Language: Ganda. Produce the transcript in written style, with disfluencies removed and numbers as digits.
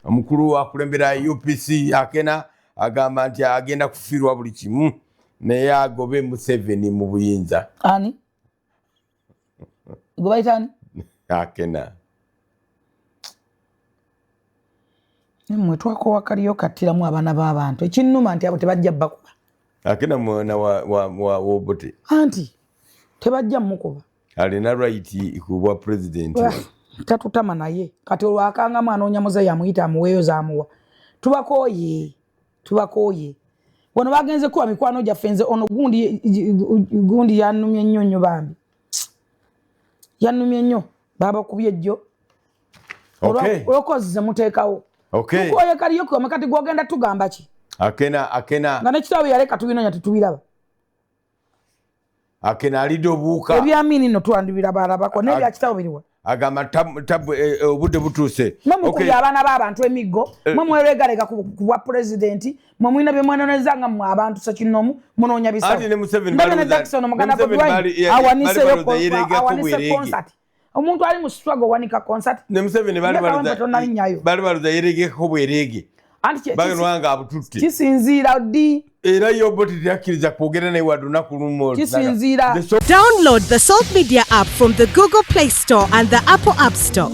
Omukulu akulembera UPC Akena agamba nti agenda kufiirwa buli kimu naye agobe Museveni mu buyinza. Ani gwe bayita ani? Akena. Mwe twakowa kaliyo kattiramu abaana b'abantu. Ekinnuma nti abo tebajja bakuba. Akena mwana wa Obote. Anti tebajja mukuba. Alina right ku bwa president. Tatutama naye kati olwo akangamu anoonya muzeeyi amuyita amuweeyo z'amuwa. Tubakooye, tubakooye. Wano bagenze kuba mikwano gyaffe. Nze ono gundi gundi yannumye nnyo nnyo bambi, yannumye nnyo. Babakubye ejjo olwokozize muteekawo. Tukooye kaliyo kome. Kati gwogenda tugamba ki? Akena, Akena nga nekitabo yaleka tubinonya tetubiraba. Akena alidde obuwuka. Ebyamini no twandibiraba alabako naye ebyakitabo biriwa? Agamba obudde butuuse. Mwe mukubye abaana b'abantu emiggo, mwe mweregarega ku bwa pulezidenti, mwe mulina bye mwenoneza nga mmwe abantu sekinoomu munoonya bisawo. Ne Museveni ne Jackson omuganda Bobi Wine awaniseyo awanise concert. Omuntu ali mu struggle wanika concert? Ne Museveni bali tonalinnyayo. Bali baluza yeregeko bwerege. Anti bagenwanga abututte. Kisinziira ddi? Era ye Obote teyakkiriza kwogera naye wadde olunaku lumu. Kisinziira. Download the Salt Media app from the Google Play Store and the Apple App Store.